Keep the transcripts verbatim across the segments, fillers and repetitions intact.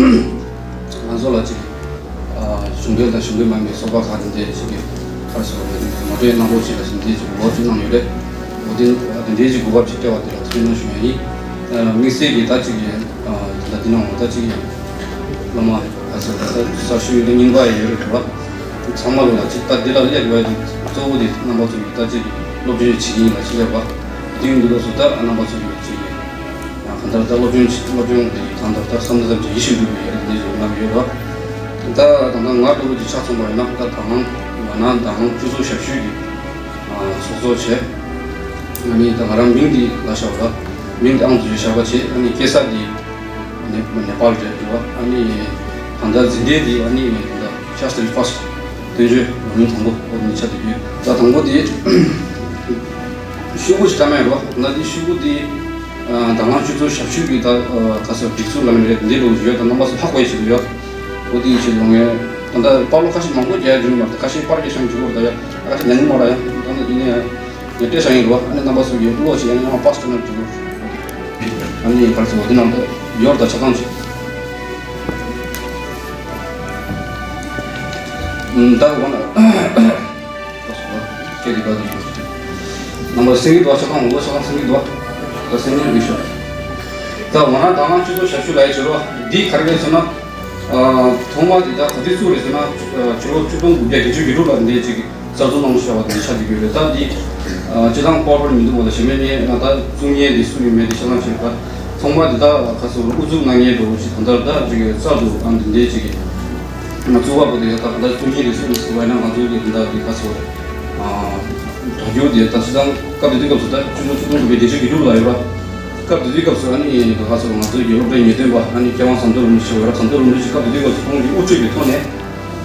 ང་ཚོ་ལ་ཅིག་གཞུང་འབྲེལ་དང་གཞུང་འབྲེལ་མ་ཡིན་པའི་ཚོགས་པ་ཁག་དེ་འདྲས་ཅིག་གིས་ག་རེ་ཟེར་དགོས་རེད། ངོ་སྤྲོད་གནང་རོགས་བྱེད་ལ་ཞིག་འདི་ཅིག་འབོད་སྐུལ་གནང་ཡོད་རེད། འོ་དེ་དེ་འདྲས་ཅིག་གོ་སྐབས་ཅིག་སྤྲད་པ་དེ་ལ་ཐུགས་རྗེ་གནང་ཞུ་ཡ་ཡིན། དམིགས་བསལ་གྱིས་ད་ཅིག་གིས་ད་འདི་ནང་ད་ཅིག་གིས་སློབ་མ་ག་རེ་ཟེར་དགོས་རེད། ད་གསར་ཞུགས་ཡོད་ན་རྙིང་པ་ཡང་ཡོད་རེད་འདུག་བ། ཚང་མ་ལ་ཅིག་ད་འདི་ལ་སླེབས་དགོས་ཡ་དེ་གཙོ་བོ་དེ་རྣམ་པ་ཚོ་གིས་ད་ཅིག་སློབ་སྦྱོང་བྱེད་ཀྱི་ཡིན་ལ་ཅིག་སླེབས་པ། དེ་ཡིན་དུས་སྐབས་སུ་ད་རྣམ་པ་ཚོ་གིས་ཅིག་གིས་ཡང་གང་ལྟར་ད་སློབ་སྦྱོང་བྱེད་སློབ་སྦྱོང་དེ་གང་ལྟར་ད་བསམ་བློ་ཙམ་གྱིས་ཡིད་བཞིན་འགྲུབ་པའི་ཡ་རབས་འདི་ཚོ་ལམ་ཡོད་རོགས། ད་ད་ལྟ་ང་ལྟ་བུ་ཅིག་ཆ་མཚོན་པ་ཡིན་ན་ད་དང་བླངས་ང་ན་དང་བླངས་སྤྱི་ཚོགས་ཞབས་ཞུ་གི་ཚོགས་གཙོ་བྱས། ཨ་ནི་ད་ང་རང་མིང་འདི་ལ་བཞག་པ་མིང་འདི་ཨང་དུ་བཞག་པ་བྱས། ཨ་ནི་སྐྱེས་ས་འདི་ནེ་ནེ་པཱལ་རེད་འདུག་ཨ་ནི་ད་ལྟ་འཛིན་གྲྭ་འདི་ཨ་ནི་ད་ཤཱ་སྟྲི་ཕར་སྟ་བསྟན་བཅོས་ལོ་རིམ་དང་པོ་འོ་ནི་ཆ་དེ་ཡོད། ད་དང་པོ་འདི་ཤོག་གུ་ཞིག་བཀྲམ་ཡོད་རོགས། ད་འདི་ཤོག་གུ་འདི་དང་བླངས་སྤྱི་ཚོགས་ཞབས་ཞུ་གི་ད་ག་ཟེར་སྒྲིག་འཛུགས་ལ་ནི་རེད། འདི་ལོ་ཡོད། ད་རྣམ་པ་ཚོ་ཧ་གོ་ཡ་ཞིག་ཡོད། འོ་དེ་ཡིན་ཞིག་ཡོང་ངེས། ད་ལྟ་པར་ལོ་ཁ་ཤས་མང་པོ་རྒྱག་རྒྱུ་མ་རེད། ཁ་ཤས་པར་རྒྱག་བྱང་རྒྱུ་བོར་ད་ཡ་ཁ་ཤས་ཉན་མ་ར་ཡ། ད་ནི་ཡིན་ནའི་ཡ་སྤྲད་བྱ་ཡིན་རོགས། ཨ་ནི་རྣམ་པ་ཚོ་གི་བློ་ཞིག་ཡང་ཡང་པར་སྤྲད་ན་འགྲིག་གོ། ཨ་ནི་ག་རེ་ཟེར་བ་འདི་ནང་དུ་ཡོར་དང་ཆ་ཚང་ཞིག་ད་འོ་ན་སྐད་དེ་ག་དུ་ཡོད། རྣམ་པ་སེང་གེ་དོ་ཆ་ཚང་འོ་ཆ་ཚང་སེང་གེ་དོ་ད་སེང་གེ་འདི་ཤོག་ད་འོ་ན་ད་ང་སྤྱི་ཚོགས་ཞབས་ཞུ་ལ་ཡི་བྱེད་རོགས། འདི་ག་རེ་རེད་ཟེར་ན། ཐོག་མ་འདི་ད་ག་དུས་བཙུགས་རེད་ཟེར་ན། ཕྱི་ལོ་ཆིག་སྟོང་དགུ་བརྒྱ་བརྒྱད་ཅུ་གྱ་དྲུག་ལ་འདི་ཅིག་གསར་འཛུགས་གནང་བཞག་པ་འདི་ཆགས་ཀྱི་ཡོད་རེད། ད་འདི་སྤྱི་བཏང་པར་པར་མི་འདུག་པ་ལ་ཞེ་མེད་ནས་ང་ད་བཙུགས་མཁན་འདི་སུ་ཡིན་མེད་འདི་ཆ་ཚང་ཞིག་ད་ཐོག་མ་འདི་ད་ག་ཚོད་དབུ་འཛུགས་གནང་མཁན་འགྲོ་ཞིག་ད་ལྟར་ད་ཅིག་གསར་དུ་ཨ་འདི་འདྲའི་ཅིག་ང་བཙུགས་པ་པོ་འདི་ད་ག་ད་བཙུགས་མཁན་འདི་སུ་ཡིན་ཟེར་བ་ཡིན་ན། ང་ཚོའི་གི་ད་འདི་ག་ཚོད་རེད། དྲ་རྒྱ་འདི་ད་སྤྱི་བཏང་སྐབས་དེ་དུས་སྐབས་སུ་ད་ཆུ་ཚོད་ཆུ་ཚོད་དགུ་པའི་བདེ་ཆེན་གྱི་ལུགས་ལ་ཡོད་ར། སྐབས་དེ་དུས་སྐབས་སུ་ཨ་ནི་ག་ཚོད་ང་ཚོའི་གི་སློབ་གྲྭའི་ངེས་སྟོན་པ་ཨ་ནི་མཁས་དབང་ཟམ་གདོང་རིན་པོ་ཆེ་ཡོད་ར། ཟམ་གདོང་རིན་པོ་ཆེ་སྐབས་དེ་དུས་སྐབས་སུ་ཁོང་གི་དབུ་ཁྲིད་ཀྱི་ཐོག་ནས་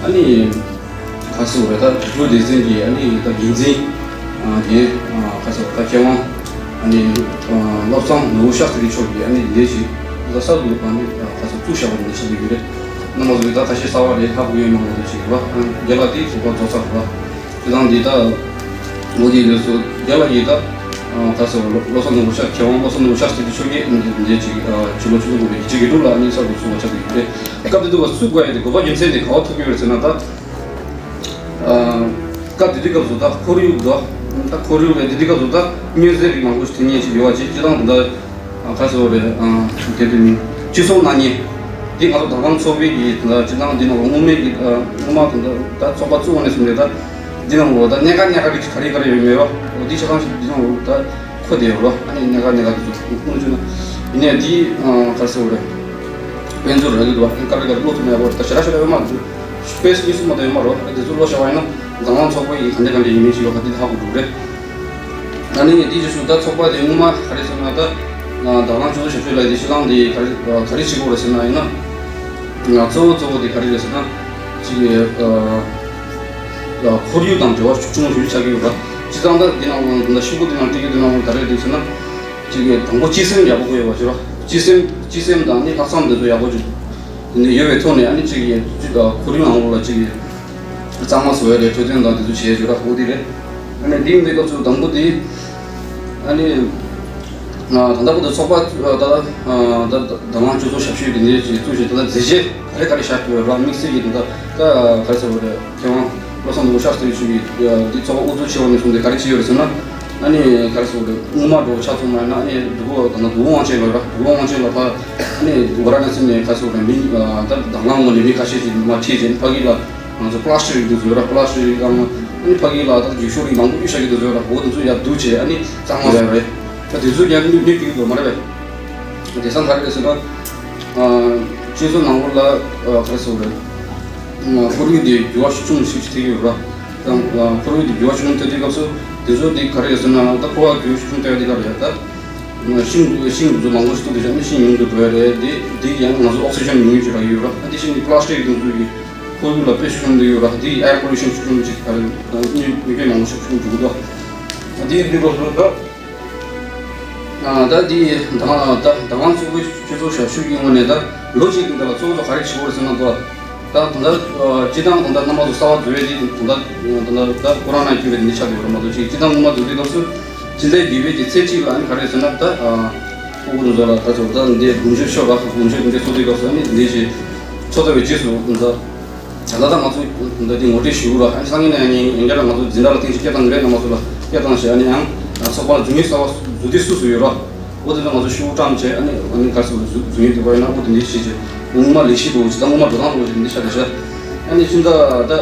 ཨ་ནི་ག་ཚོད་རེད། ད་དྲུག་སྡེ་ཚན་གྱི་ཨ་ནི་ད་འགན་འཛིན་ཨ་འགན་ག་ཚོད་ད་མཁས་དབང་ཨ་ནི་བློ་བཟང་ནོར་བུ་ཤཱསྟྲི་མཆོག་གིས་ཨ་ནི་ལས་ཞིག་ད་གསར་དུ་ཨ་ནི་ག་ཚོད་བཙུགས་བཞག་པ་འདི་ཆགས་ཀྱི་ཡོད་རེད། རྣམ་པ་ཚོ་གིས་ད་ཁ་ཤས་གསར་པ་རེད། ཧ་གོ་ཡོད་མ་རེད་ཅིག་ར། རྒན་ལགས་དེ་ཚོགས་པ་རྫོགས་ཚར་ར། དེ་དང་འདི་ད་ལོ་རྒྱུས་ལས་སུ་རྒྱ་ལ་ཡིན་ད། ད་སོ་བློ་བཟང་ནོར་བུ་ཤཱསྟྲི་མཁས་དབང་བློ་བཟང་ནོར་བུ་ཤཱསྟྲི་མཆོག་གིས་འདི་ཅིག་ཕྱི་ལོ་ཆིག་སྟོང་དགུ་བརྒྱ་བརྒྱད་ཅུ་གྱ་དྲུག་ལ་ཨ་ནི་གསར་དུ་བཙུགས་པ་ཆགས་ཀྱི་ཡོད་རེད། སྐབས་དེ་དུས་བཙུགས་དགོས་ཡ་དེ་དགོས་པ་རྒྱུ་མཚན་དེ་ག་པར་ཐུག་གི་ཡོད་རེད་ཟེར་ན། ད་སྐབས་དེ་དུས་སྐབས་སུ་ད་ཁོར་ཡུག་དོ། ད་ཁོར་ཡུག་ལས་དེ་དུས་སྐབས་སུ་ད་མྱོས་རྫས་རིགས་མང་པོ་ཞིག་ཐོན་མཁན་ཞིག་ཡོད་པ་ཅིག་སྤྱི་བཏང་དུ་ད། ཨ་ག་ཟེར་བ་རེད། ཨ་དེ་དུས་ནི་སྤྱི་ཚོགས་ནང་ཉེ་འདི་ང་ཚོ་དང་བླངས་ཚོགས་པའི་གི་ད་སྤྱི་བཏང་འདི་ནང་ལ་སྔོན་མའི་གི་ཨ་སྔོན་མ་དང་ད་ད་ཚོགས་པ་བཙུགས་པ་ནས་བཟུང་སྟེ་ད་འདི་ནང་ལ་ད་གནད་འགག་གནད་འགག་གི་ག་རེ་ག་རེ་ཡོད་མེད་པ་འོ་འདི་ཆ་ཚང་ཞིག་འདི་ནང་ལ་ད་འཁོད་བསྡད་ཡོད་རེད་པ། ཨ་ནི་གནད་འགག་གནད་འགག་དེ་ཚོ་དངོས་བྱུང་ན་ཡིན་ནའི་འདི་ཨ་ག་ཟེར་བ་རེད། དཔེ་མཛོད་རག་གི་འདུག་པ། ཨ་ནི་ག་རེ་ག་རེ་ཀློག་ཐུབ་ན་ཡག་པོ་རེད། ད་ཞེ་དྲག་ཞེ་དྲག་ཡོད་མ་རེད། དཔེ་གཉིས་གསུམ་མ་གཏོགས་ཡོད་མ་རེད། ཨ་དེ་ཚོ་ཀློག་བཞག་པ་ཡིན་ན་དང་བླངས་ཚོགས་པ་ཡིན་ག་འདྲ་ག་འདྲ་ཡིན་མིན་ཞིག་ཡོད་ག་འདི་ཧ་གོ་འགྲོ་གི་རེད། ཨ་ནི་འདི་རྗེས་སུ་ད་ཚོགས་པ་དེ་སྔོན་མ་ག་རེ་ཟེར་ན་ད་དང་བླངས་སྤྱི་ཚོགས་ཞབས་ཞུ་ལ་དེ་ཕྱི་ནང་དེ་ག་རེ་ག་རེ་བྱེད་དགོས་རེད་ཟེར་ན་ཡིན་ན། གཙོ་བོ་གཙོ་བོ་དེ་ག་རེ་རེད་ཟེར་ན། ཅིག་ཁོར་ཡུག་དང་འབྲེལ་བ་ཤུགས་ཆུང་ཆུང་ཆགས་ཀྱི་ཡོད་ར། སྤྱི་བཏང་ད་འདི་ནང་ལ་འདི་འདྲ་ཤོག་གུ་འདི་ནང་བྲིས་ཀྱི་འདི་ནང་ལ་ག་རེ་རེད་ཟེར་ན། ཅིག་དང་པོ་སྤྱི་སེམས་ཡག་པོ་དགོས་ཡོད་པ་ཅིག་ར། སྤྱི་སེམས་སྤྱི་སེམས་དང་ནི་ལྷག་བསམ་འདི་ཚོ་ཡག་པོ་ཅིག་འདི་ནས་ཡོད་པའི་ཐོག་ནས་ཨ་ནི་གཅིག་གིས་ཁོར་ཡུག་ནང་ལོགས་ལ་གཅིག་གིས་གཙང་མ་བཟོ་ཡ་རེད། འཕྲོད་བསྟེན་དང་དེ་ཚོ་བྱས་བྱས་ར་ཧོ་དེ་རེད། ཨ་ནི་འདི་འདི་སྐབས་སུ་དང་པོ་དེ་ཨ་ནི་ད་ལྟ་བར་དུ་ཚོགས་པ་ད་ད་དང་བླངས་སྤྱི་ཚོགས་ཞབས་ཞུ་དེ་འདྲའི་ཅིག་བཙུགས་བྱས་ད་ལྟ་མཛད་རྗེས་ག་རེ་ག་རེ་བཞག་ཡོད་ར། དམིགས་བསལ་གྱི་ད་ད་ག་རེ་ཟེར་བ་རེད། མཁས་དབང་བློ་བཟང་ནོར་བུ་ཤཱསྟྲི་མཆོག་གིས་འདི་ཚོགས་པ་དབུ་འཛུགས་བྱས་པ་ནས་བཟུང་སྟེ་ག་རེ་བྱས་ཡོད་རེད་ཟེར་ན། ཨ་ནི་ག་རེ་ཟེར་དགོས་རེད། སྔོན་མ་འགྲོ་ཆ་ཚང་མ་ཡིན་ན་ཨ་ནི་འདུ་འགོད་དང་འདུ་འགོད་དབང་ཆེན་ལ་ར། འདུ་འགོད་དབང་ཆེན་ལ་ཕ་ཨ་ནི་འགོ་ར་ནས་སེམས་ནས་ག་རེ་ཟེར་དགོས་རེད། མི་ད་དང་བླངས་ངོས་ནས་མི་ཁ་ཤས་ཤིག་མ་ཁྲིད་བྱས་ཕ་གི་ལ་ང་ཚོ་པ་ལ་སི་ཊིག་རིགས་འདུག་བཟོས་ར། པ་ལ་སི་ཊིག་རིགས་དང་ཨ་ནི་ཕ་གི་ལ་ད་རྒྱུག་ཤོག་རིགས་མང་པོ་གཡུག་བཞག་གི་འདུག་བཟོས་ར། འོ་དེ་ཚོ་ཡར་བསྡུ་བྱས་ཨ་ནི་གཙང་མ་བཟོས་རེད། ད་དེ་ཚོ་ཀྱང་གནོད་སྐྱེལ་གི་འདུག་མ་རེད་པས། དེང་སང་ག་རེ་རེད་ཟེར་ན། སྤྱི་ཚོགས་ནང་ལོགས་ལ་ག་རེ་ཟེར་དགོས་རེད། ཁོར་ཡུག་དེ་འགྱུར་བ་ཤུགས་ཆུང་ཞིག་ཐེབས་ཀྱི་ཡོད་ར། ཡང་ཁོར་ཡུག་དེ་འགྱུར་བ་ཤུགས་ཆུང་ཐེབས་དུས་སྐབས་སུ་དེ་ཚོ་དེ་ག་རེ་ཡོད་ཟེར་ན། ད་ཁོ་བ་འགྱུར་བ་ཤུགས་ཆུང་ཐེབས་དེ་ག་རེ་ཡོད་ད། ཤིང་ཤིང་དེ་ཚོ་མང་པོ་ཞིག་གཏུབ་དུས་ཨ་ནི་ཤིང་ཉུང་དུ་འགྲོ་ཡ་རེད། དེ་དེ་ཡང་ང་ཚོ་ཨོག་སི་ཇན་ཉུང་ཉུང་ཞིག་རག་གི་ཡོད་ར། ཨ་དེ་བཞིན་གྱི་པ་ལ་སི་ཊིག་དེ་ཚོ་གི་ཁོར་ཡུག་ལ་དཔེ་ཤུགས་ཆུང་དུ་ཡོད་ར། དེ་ཨེར་པོ་ལུ་ཤན་ཤུགས་ཆུང་ཞིག་ག་རེ་ད་གནོད་གནོད་སྐྱོན་མང་པོ་ཞིག་ཤུགས་ཆུང་འགྲོ་གི་འདུག་ཨ་དེ་ཡིན་དུས་སྐབས་སུ་ད། ད་འདི་དང་ད་དང་བླངས་ཚོགས་པའི་སྤྱི་ཚོགས་ཞབས་ཞུ་གི་ངོས་ནས་ད་ལོ་གཅིག་གི་འདི་ལ་གཙོ་བོ་ག་རེ་བྱེད་དགོས་རེད་ཟེར་ན། ད་ད་ལྟ་སྤྱི་བཏང་ད་ལྟ་རྣམ་པ་ཚོ་གསར་པ་འཛུལ་བའི་དེ་ད་ལྟ་ད་ལྟ་ད་ལྟ་ཀོ་རོ་ན་བརྒྱུད་པའི་ནད་ཆགས་ཡོད་རེད་མ་གཏོགས་ཅིག་སྤྱི་བཏང་སྔོན་མ་འཛུལ་དུས་སྐབས་སུ་སྤྱི་ཟླ་བརྒྱད་པའི་གི་ཚེས་གཅིག་ལ་ཨ་ནི་ག་རེ་ཟེར་ན་ད་ ཨོ་ནུ་ཟོ་ལ་ད་ཚོ་ད་འདི་དགུན་ཆོས་ཤོག་ག་དགུན་ཆོས་འདི་ཚོ་འདི་ག་སོ་ནི་འདི་ཞིག་ཚོ་ད་བའི་རྗེས་སུ་ད་ད་ད་ང་ཚོ་ད་འདི་ངོ་སྤྲོད་ཞུ་ར། ཨ་ནི་སང་ཉིན་ནས་ཡང་ཡང་བསྐྱར་ང་ཚོ་འཛིན་གྲྭ་ལ་ཐེངས་ཤིག་སྐད་བཏང་གི་རེད། རྣམ་པ་ཚོ་ལ་སྐད་བཏང་ཞེས། ཨ་ནི་ཡང་ཚོགས་པ་ལ་རྫུན་ཡིག་གསར་པ་བཟོ་དུས་སུ་སུ་ཡོད་ར། འོ་དེ་ལ་ང་ཚོ་ཤུགས་བཀྲམ་བྱས། ཨ་ནི་ཨ་ནི་ག་ཚོད་རྫུན་ཡིག་དེ་བ་ཡིན་ན་འོ་དེ་འདི་ཞིག་བྱས། སྔོན་མ་ལས་གཞི་འདུག་ཅི་ད་སྔོན་མ་འགྲོ་སྟངས་འདུག་ཅི་འདི་ཤ་དེ་ཤ། ཨ་ནི་ཕྱི་ཟླ་ད།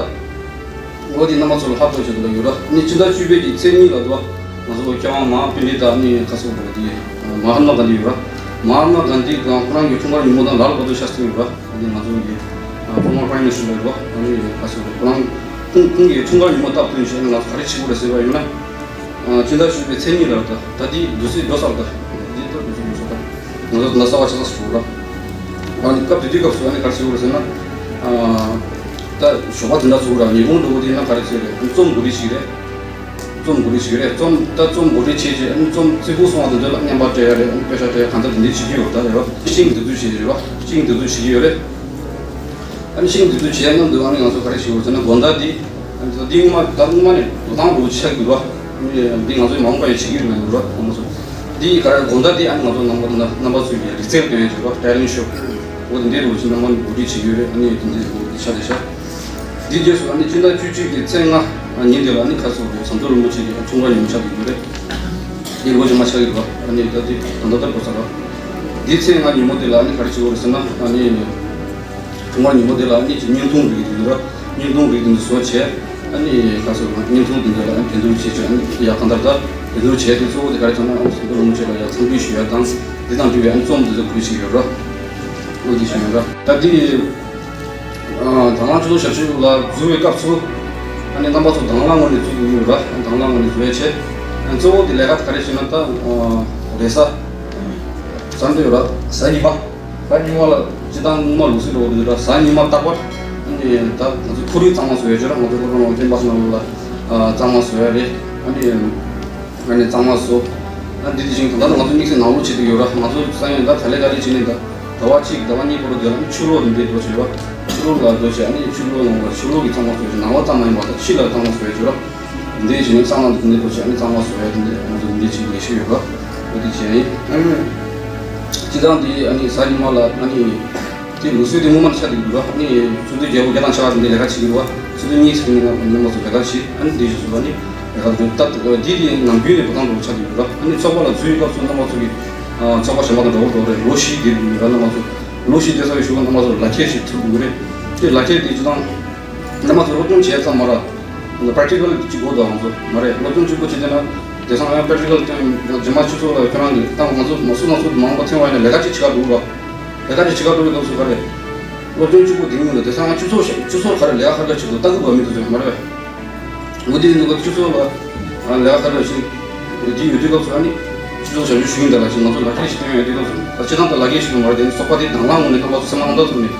འོ་དེ་རྣམ་པ་ཚོ་ལ་ཧ་གོ་ཆེད་དུ་ལ་ཡོད་ར། ནི་ཕྱི་ཟླ་བཅུ་པའི་གི་ཚེས་གཉིས་ལ་དུ་བ་ང་ཚོ་མཁས་དབང་མ་ཧཱ་པཎྜི་ཏ་ནི་ཁ་སོ་ར་དེ་མ་ཧཱ་ཏ་མ་གྷན་དྷི་ཡོད་ར། མ་ཧཱ་ཏ་མ་གྷན་དྷི་དང་ཁོ་རང་གི་འཁྲུངས་སྐར་ཉིན་མོ་དང་ལ་ལ་བར་དུ་ཤར་སྲིད་ཡོད་ར། དེ་ང་ཚོ་གི་former prime minister ལ་ཡོད་ར། ཨ་ནི་ཁ་སོ་ར་ཁོ་རང་ཁོང་ཁོང་གི་འཁྲུངས་སྐར་ཉིན་མོ་སྟབས་བསྟུན་བྱས་ནས་ང་ཚོ་ག་རེ་བྱེད་དགོས་རེད་ཟེར་བ་ཡོད་ན། ཨ་ཕྱི་ཟླ་བཅུ་པའི་ཚེས་གཉིས་ལ་ད་ད་དེ་འདུག་སེ་འགྲོ་ས་ད་དེ་ད་འདུག་སེ་འགྲོ་ས་ད་ང་ཚོ་ད་གསར་པ་ཆགས་ས་ཞུ་ར། ཨ་ནི་སྐབས་དེ་དུས་སྐབས་སུ་ཨ་ནི་ག་རེ་བྱེད་དགོས་རེད་ཟེར་ན། ཨ། ད་ཞོགས་པ་དེ་འདྲ་ཚུགས་ར་ཉིན་གུང་འགྲོ་གི་དེ་ན་ག་རེ་བྱེད་རེད། རྩོམ་འགོ་ཁྲིད་ཞིག་རེད། རྩོམ་འགོ་ཁྲིད་ཞིག་རེད། རྩོམ་ད་རྩོམ་འགོ་ཁྲིད་བྱས་རྗེས་ཨ་ནི་རྩོམ་རྩེ་ཕུད་སོང་བ་དེ་ཚོ་ལ་བརྙན་པར་སྤྲད་ཡ་རེད། ཨ་ནི་དཔེ་ཆ་སྤྲད་ཡ་གང་ལྟར་དེ་འདྲས་བྱེད་ཀྱི་ཡོད་ད་རེད་བ། ཤིང་འདི་ཚོ་བྱེད་རེད་བ། ཤིང་འདི་ཚོ་བྱེད་ཀྱི་ཡོད་རེད། ཨ་ནི་ཤིང་འདི་ཚོ་བྱེད་ཡ་མཉམ་དུ་ཨ་ནི་ང་ཚོ་ག་རེ་བྱེད་དགོས་ཟེར་ན་དགོང་དག་འདི་ཨ་ནི་ད་འདི་སྔོན་མ་ད་སྔོན་མ་ནས་འགྲོ་སྟངས་འགྲོ་ཆགས་ཀྱི་འདུག་བ། ཨ་ནི་འདི་ང་ཚོའི་མ་འོངས་པ་ཡི་བྱེད་ཀྱི་ཡོད་ན་འདུག་བ། ཨ་མ་ཚོ་འདི་ག་རེ་དགོང་དག་འདི་ཨ་ནི་ང་ཚོ་རྣམ་པ་རྣམ་པ་ཚོ་ཡི་རིག་རྩལ་སྟོན་ཡ་བྱེད་པ་talent show འོ་དེ་འདྲའི་རོགས་ཀྱི་རྣམ་པ་ནས་འགོ་ཁྲིད་བྱེད་ཀྱི་ཡོད་རེད། ཨ་ནི་དེ་འདྲའི་འགོ་ཁྲིད་ཆ་དེ་ཤ། འདི་རྗེས་སུ་ཨ་ནི་སྤྱི་ཟླ་བཅུ་གཅིག་གི་ཚེས་ལྔ་ཉིན་དེ་ལ་ཨ་ནི་ཁ་སོ་རེད། ཟམ་གདོང་རིན་པོ་ཆེ་གི་འཁྲུངས་སྐར་ཉིན་མོ་ཆགས་ཀྱི་ཡོད་རེད། འདི་ལོ་རྗེས་མ་ཆགས་ཀྱི་རེད་བ། ཨ་ནི་ད་འདི་ད་ལྟ་ལྟར་འགྲོ་ས་ར། འདི་ཚེས་ལྔ་ཉིན་མོ་དེ་ལ་ཨ་ནི་ག་རེ་བྱེད་དགོས་རེད་ཟེར་ན། ཨ་ནི་འཁྲུངས་སྐར་ཉིན་མོ་དེ་ལ་ཨ་ནི་ཅིག་བརྙན་ཐུང་རིགས་དེ་ཡོད་ར། བརྙན་ཐུང་རིགས་དེ་ཚོ་བཟོ་བྱས། ཨ་ནི་ཁ་སོ་བརྙན་ཐུང་དེ་འདྲ་ལ་ཨ་ནི་འགྲན་བསྡུར་བྱས་བྱས། ཨ་ནི་ཡག་གང་ལྟར་ད་འགྲན་བསྡུར་བྱས་ཏེ་གཙོ་བོ་དེ་ག་རེ་ཚང་ན་ཨ་ནི་ཟམ་གདོང་རིན་པོ་ཆེ་ལ་ཡ་འཚམས་འདྲི་ཞུ་ཡ་དང་། འདི་དང་འབྲེལ་བའི་ཨ་ནི་རྩོམ་དེ་ཚོ་བྲིས་བཞིན་ཡོད་ར། འོ་དེ་བཞིན་ཡོད་ར། ད་འདི་ཨ་དང་བླངས་སྤྱི་ཚོགས་ཞབས་ཞུ་ལ་འཛུལ་བའི་སྐབས་སུ་ཨ་ནི་རྣམ་པ་ཚོ་དང་བླངས་ངོས་ནས་འཛུལ་དགོས་ཡོད་ར། དང་བླངས་ངོས་ནས་འཛུལ་ཡ་བྱས། ཨ་གཙོ་བོ་དེ་ལས་ཀ་དེ་ག་རེ་བྱས་ན་ད་ཨ་རེས་གཟའ་གཟའ་འདི་ཡོད་ར། གཟའ་ཉི་མ། གཟའ་ཉི་མ་ལ་སྤྱི་བཏང་སྔོན་མ་ལུགས་སྲོལ་འདྲ་བོ་དེ་ར། གཟའ་ཉི་མ་རྟག་པར་ཨ་ནི་ད་ང་ཚོ་ཁོར་ཡུག་གཙང་མ་བཟོ་ཡ་བྱས་ར། ང་ཚོ་སློབ་གྲྭ་ནང་ཁེམ་པ་སི་ནང་ལ་ཨ་གཙང་མ་བཟོ་ཡ་རེད། ཨ་ནི་ཨ་ནི་གཙང་མ་བཟོ། ཨ་འདི་དེ་བཞིན་ད་ལྟ་ང་ཚོ་དམིགས་བསལ་ནང་ལོགས་བྱེད་དུ་ཡོད་ར། ང་ཚོ་ས་ཡོན་ད་ག་ལེ་ག་ལེ་བྱེད་ནས་ད་ཟླ་བ་གཅིག་ཟླ་བ་གཉིས་བར་དུ་དེ་ལ་ཆུ་ལོག་འདི་འདྲ་བྱེད་ར། ཆུ་ལོག་ལ་འགྲོ་བྱས། ཨ་ནི་ཆུ་ལོག་ནང་ལ་ཆུ་ལོག་གི་གཙང་མ་བཟོ་བྱས། ནང་ལོགས་གཙང་མ་ཡིན་པ་ད་ཕྱི་ལ་གཙང་མ་བཟོ་ཡ་བྱེད་ར། འདི་བྱས་ནས་གཙང་ནང་དུ་འདི་འགྲོ་བྱས། ཨ་ནི་གཙང་མ་བཟོ་ཡ་འདི་འདྲ་ང་ཚོ་འདི་བྱེད་ལས་ཤིག་ཡོད་ར། འོ་དེ་བྱས་ཡིན། ཨ་ནི་སྤྱི་བཏང་འདི་ཨ་ནི་གཟའ་ཉི་མ་ལ་ཨ་ནི། དེ་ལུགས་སྲོལ་དེ་སྔོན་མ་ནས་ཆགས་བསྡད་ཀྱི་འདུག་ར། ཨ་ནི་སོ་སོའི་རྒྱལ་པོ་རྒྱ་དང་ཆ་བ་དེ་འདྲའི་ལས་ཀ་བྱེད་ཀྱི་འདུག་བ། སོ་སོའི་གཉིས་ཚེ་ནི་ང་རྣམ་པ་ཚོ་ལས་ཀ་བྱེད། ཨ་ནི་དེ་བཞིན་སུ་ཨ་ནི་ལས་ཀ་འདུག་ད་དེ་དེ་ནམ་རྒྱུན་ནས་འགྲོ་སྟངས་འདྲ་བོ་ཆགས་བསྡད་ཀྱི་འདུག་ར། ཨ་ནི་ཚོགས་པ་ལ་འཛུལ་བའི་སྐབས་སུ་རྣམ་པ་ཚོ་གི་ཨ་ཚོགས་པ་གཞན་པ་དང་འདྲ་བོ་འགྲོ་རེད། ལོ་བཞི་བསྡད་དགོས་ར། རྣམ་པ་ཚོ་ལོ་བཞི་བསྡད་ཚར་བའི་གཞུག་ལ་རྣམ་པ་ཚོ་ལག་ཁྱེར་ཞིག་ཐོབ་དགོས་རེད། དེ་ལག་ཁྱེར་དེ་སྤྱི་བཏང་རྣམ་པ་ཚོ་སློབ་སྦྱོང་བྱས་ཙམ་མ་ར། practical གཅིག་དགོས་དང་ང་ཚོ་མ་རེད། སློབ་སྦྱོང་གཅིག་པོ་བྱེད་བསྡད་ན། དེང་སང་ཡང་practical སྟོན་རྗེས་མ་སྤྱི་ཚོགས་ལ་ཁྱོད་རང་གིས་ད་ང་ཚོ་མ་སུ་མ་སུ་མ་འོངས་པ་ཐོན་པ་ཡིན་ན་ལས་ཀ་ཅིག་བྱེད་ག་འགྲོ་གི་རེད། ལས་ཀ་ཅིག་བྱེད་ག་འགྲོ་གི་འདུག་སུ་ག་རེད། སློབ་སྦྱོང་གཅིག་པོ་དེ་མིན་འདུག་དེང་སང་ཡང་སྤྱི་ཚོགས་ཤ་སྤྱི་ཚོགས་ག་རེ་ལས་ཀ་ག་རེ་བྱེད་འདུག་ལྟ་གི་འདུག་མི་འདུག་ཟེར་མ་རེད་པས། འོ་དེ་ཡིན་འདུག་ག་སྤྱི་ཚོགས་ལ་ལས་ཀ་ག་རེ་བྱེད་འདི་ཡོད་དུས་སྐབས་སུ་ཨ་ནི་སྤྱི་ཚོགས་ཞབས་ཞུ་ཞུ་གི་འདུག་ལ་ཞིག་ང་ཚོ་ལག་ཁྱེར་ཞིག་སྟོན་ཡོད་དུས་སྐབས་སུ་ད་སྤྱི་བཏང་དུ་ལག་ཁྱེར་ཞིག་མ་རེད། དེ་ནི་ཚོགས་པ་དེ་དང་བླངས་ངོས་ནས་སྟོན་པ་ཚོ་སེམས་ནང་ད་ཚོ་ནས།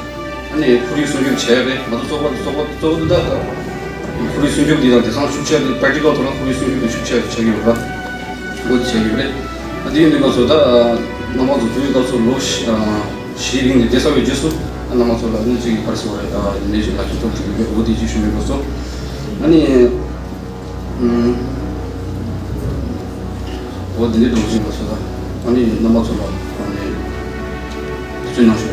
ཨ་ནི་ཁོར་ཡུག་སྲུང་སྐྱོབ་བྱས་རེད། ང་ཚོ་ཚོགས་པ་ཚོགས་པ་གཙོ་བོ་འདི་ད་ཁོར་ཡུག་སྲུང་སྐྱོབ་འདི་དང་དེང་སང་ཤུགས་ཆེ་བ་འདི་practical ཐོག་ལ་ཁོར་ཡུག་སྲུང་སྐྱོབ་འདི་ཤུགས་ཆེ་བ་ཆགས་ཀྱི་ཡོད་ར། འོ་འདི་བྱས་ཡོད་རེད། ཨ་འདི་ཡིན་དུས་ང་ཚོ་ད་རྣམ་པ་ཚོ་འཛུལ་བའི་སྐབས་སུ་ལོ་བཞི་བཞི་རིང་ནས་བསྡད་ཚར་བའི་རྗེས་སུ་རྣམ་པ་ཚོ་ལ་ཨ་ནི་ཅིག་ག་རེ་ཟེར་བ་རེད། ཨ་ནི་ཅིག་ལག་ཁྱེར་ཐོབ་ཐུབ་ཡོད། འོ་འདི་ཅིག་ཞུ་མི་དགོས་སོ། ཨ་ནི། ཨུམ། འོ་འདི་འདྲའི་འགྲོ་བཞིན་པ་ཞིག་ལ་ཨ་ནི་རྣམ་པ་ཚོ་ལ་ཨ་ནི་བརྩོན་གནང་ཞུ།